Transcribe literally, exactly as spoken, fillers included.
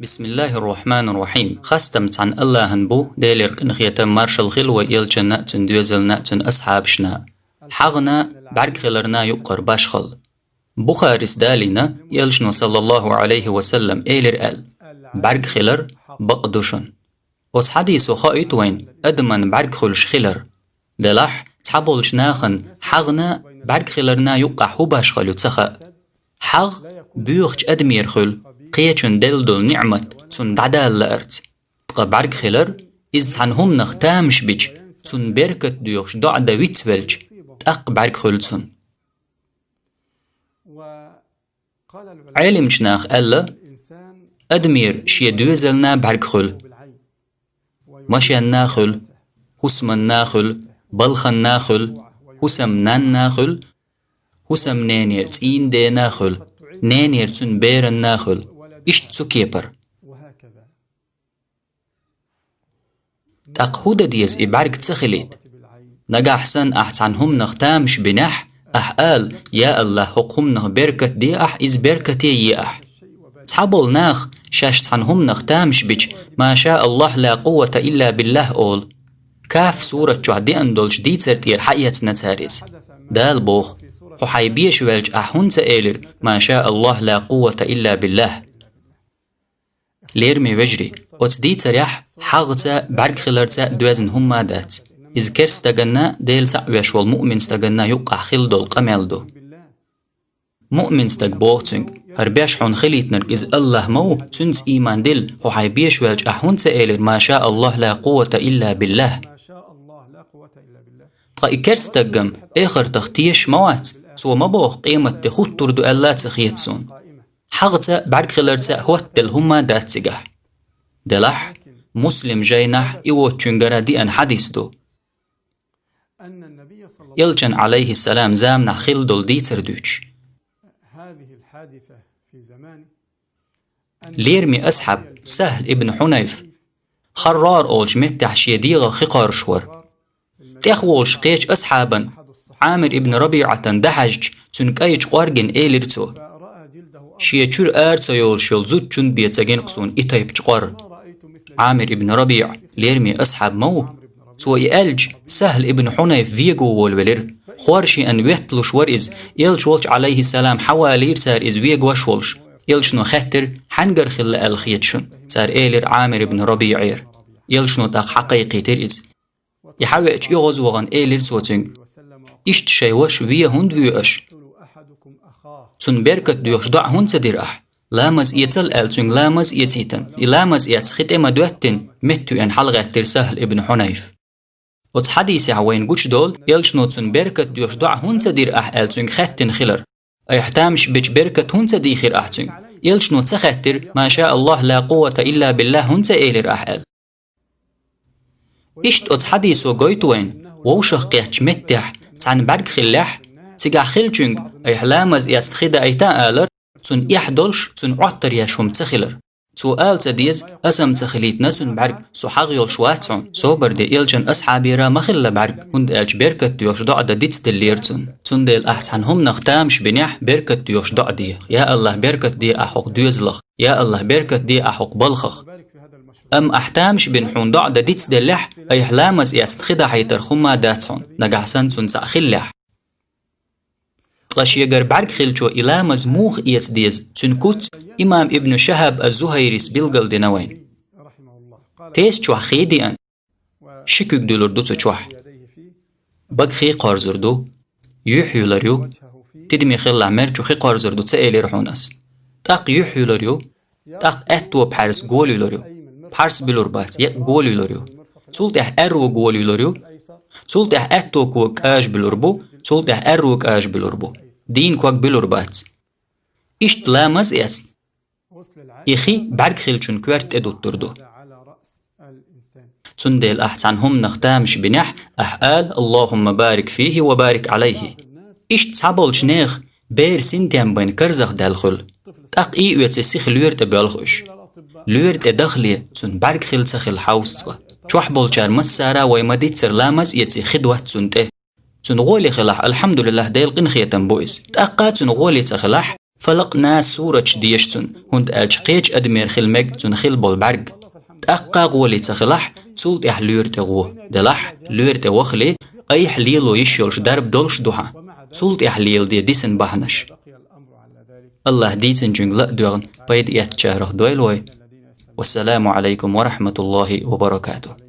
بسم الله الرحمن الرحيم. Хастам цхьан Аллахьан бу, Делера къинхетам, маршалла хилда вай элчанна а, цуьнан доьзална а, цуьнан асхьабашна а. ХьагӀна, бӀаьрг хиларна юккъара башхалла. Бухарис далийна, элчано, саллаллаху Ӏалайхи ва саллам, элира аьлла: «БӀаьрг хилар бакъ ду шуна». Оцу хьадисо хоуьйту вайна адаман бӀаьрг хуьлуш хилар. Делахь, цхьаболчу нахана хьагӀна, бӀаьрг хиларна юккъахь хӀун башхалла ю ца хаьа. ХьагӀ боьхачу адамера хуьлу, кхечунна делла долу ниӀмат цунна дӀадала лаарца. Ткъа бӀаьрг хилар, иза цхьана хӀуманах тамаш бича, цунна беркат доьхуш доӀа дан вицвелча, тӀаккха бӀаьрг хуьлу цунна. Ӏелимчу наха аьлла, адамера шен доьзална бӀаьрг хуьлу, машенна хуьлу, хӀусамна хуьлу, балханна хуьлу, хӀусамнанна хуьлу, хӀусамненера цӀийнан дена хуьлу, ненера цуьнан беранна хуьлу, иштта цу кепара. ТӀаккха хӀун дан деза и бӀаьрг ца хилийта? Нагахь санна ахь цхьана хӀуманах тамаш бинехь, ахь ала: «Я АллахӀ, хӀокху хӀуманах беркат де ахь, иза беркате е ахь». Цхьаболу наха шаьш цхьана хӀуманах тамаш бича, «Ма ша АллахӀ, ла къуввата илла биллахӀ», олу. Каф сурат чохь деана долчу дийцар тӀера хьаэцна цара иза. Дала боху: «Хьо хьайн беша ваьлча, ахь хӀунда ца элира: „Ма ша АллахӀ, ла къуввата илла биллахӀ“?» Лераме вежарий, оцу дийцарехь хьагӀца, бӀаьрг хиларца доьзна хӀумма а дац. Иза керста стаганна, Дела цхьаъ веш волу муъмин стаганна юккъахь хилла долу къамел ду. Муъмин стага боху цуьнга: «ХӀара беш хьуна хилийтинарг иза АллахӀ ма ву, цуьнца ийман дилла, хьо хьайн беша ваьлча, ахь хӀунда ца элира: „Ма ша АллахӀ, ла къуввата илла биллахӀ“?» Ткъа и керста стаггам эхартах тешаш ма вац, цо ма боху: «Къематде хӀуттур ду аьлла а ца хета суна». ХьагӀца, бӀаьрг хиларца хӀоттаделла хӀумма а дац цигахь. Делахь, Муслим жайнахь и воцучуьнгара деана хьадис ду. Элчан, Ӏалайхиссалам, заманахь хилла долу дийцар дуьйцуш. Лераме асхьаб Сахьл ибн Хьунайф Харрар олучу меттехь шен дегӀах хи кхорзуш вара. ТӀехволуш кхечу асхьабан, Ӏамир ибн РабиӀатан, дӀахьаьжча, цуьнан кӀайчу къоргина элира цо: «Шен чуьра ара ца йолуш йолу зудчун бен ца гина-кх суна и тайпа чкъор». Ӏамир ибн РабиӀа лераме асхьаб ма ву. Цо и аьлча, Сахьл ибн Хьунайф вего волавелира. Хорша еана ветталуш вара иза, элча волчу, Ӏалайхиссалам, хьавалийра цара иза вегош волуш. Элчано хаьттира: «Хьаьнгара хилла аьлла хета шуна?» Цара элира Ӏамир ибн РабиӀера. Элчано тӀаккха хьакхайкхийтира иза. И хьавеача, оьгӀазвахана элира цо цуьнга: «Иштта шайн ваша вен хӀунда воь аша? Цунна беркат доьхуш доӀа хӀунда ца дира ахь? Ламаз эцал», аьлла, цуьнга ламаз эцийтина. И ламаз эцна хи тӀе ма доьттина, меттавеана хьалагӀаьттира Сахьл ибн Хьунайф. Оцу хьадисехь вайна гучудолу, элчано цунна беркат доьхуш доӀа хӀунда ца дира ахь аьлла цуьнга хаьттина хилар. Айхьа тамаш бича беркат хӀунда ца дийхира ахь цуьнга? Элчано ца хаьттира: «Ма ша АллахӀ, ла къуввата илла биллахӀ» хӀунда ца элира ахь аьлла? Иштта оцу хьадисо гойту вайна, вовшах кхеттачу меттехь цхьаьна бӀаьрг хиллехь, цигахь хиллачуьнга айхьа ламаз эцна хи даийта алар, цунна эхь долуш, цунна Ӏоттар еш хӀума ца хилар. Цо ала ца деза: «Аса-м ца хилийтина цунна бӀаьрг, со хьагӀ йолуш вац хьуна». Собар де, элчан асхьабера ма хилла бӀаьрг, хӀунда аьлча беркат доьхуш доӀа дан дицделлера цунна. Цундела ахь цхьана хӀуманах тамаш бинехь, беркат доьхуш доӀа де: «Я АллахӀ, беркат де ахь хӀокху доьзалах. Я АллахӀ, беркат де ахь хӀокху балхах». Амма ахь тамаш бина хьуна доӀа дан дицделлехь, айхьа ламаз эцна хи дахьийтар хӀумма а дац хьуна, нагахь санна цунна цхьаъ хиллехь. Ткъа шегара бӀаьрг хиллачо и ламаз муха эца деза, цуьнан куц имам Ибн Шахьаб аз-Зухайрис билгалдина вайна. Теса чохь хи деана, ши куьг дуьлур ду цу чохь. Бага хи кхорзур ду, юьхь юьлур ю, тидаме хиллехь мер чу хи кхорзур ду ца элира хьуна ас. ТӀаккха юьхь юьлур ю, тӀаккха аьтту пхьаьрса гола юьлур ю. Пхьарс буьлур бац, еккъа гола юьлур ю. Цул тӀаьхьа аьрру гола юьлур ю. Цул тӀаьхьа аьтту кога кӀажа буьлур бу, цул тӀаьхьа аьрру кӀажа буьлур бу. Дийна ког буьлур бац. Иштта ламаз эцна, и хи бӀаьрг хиллачун коьрта тӀе дуттур ду. Цундела ахь цхьана хӀуманах тамаш бинехь, ахь ала: «Аллахумма барик фихи ва барик Ӏалайхи». Иштта цхьаболчу нехан бер синтем байна карзахдаьлла хуьлу. ТӀаккха и оьцу сиха лоьра тӀе боьлху уьш. Лоьра тӀе дахале, цунна бӀаьрг хилла ца хилла хьовса цкъа. Чохь болчара массара а вай ма-дийццара ламаз эций, хи доцца цунна тӀе. Цуьнан гӀоле хилахь, алхьамдулиллахӀ, Делан къинхетам бу иза. ТӀаккха цуьнан гӀоле ца хилахь, Фалакъ, Нас сураташ деша цунна, хӀунда аьлча кхеча адамера хила мег цунна хила бола бӀарг. ТӀаккха гӀоли ца хилахь, цул тӀехьа лоьра тӀе гӀо. Делахь, лоьра тӀе вахале, айхьа лело йиш йолуш дарба долуш ду хьан. Цул тӀехьа леладе дисина бахьанаш. АллахӀа дийцинчуьнга ла а доьгӀна, пайда эцначарах дойла вай. Вассаламу Ӏалайкум ва рахьматуллахӀи ва баракатухӀ.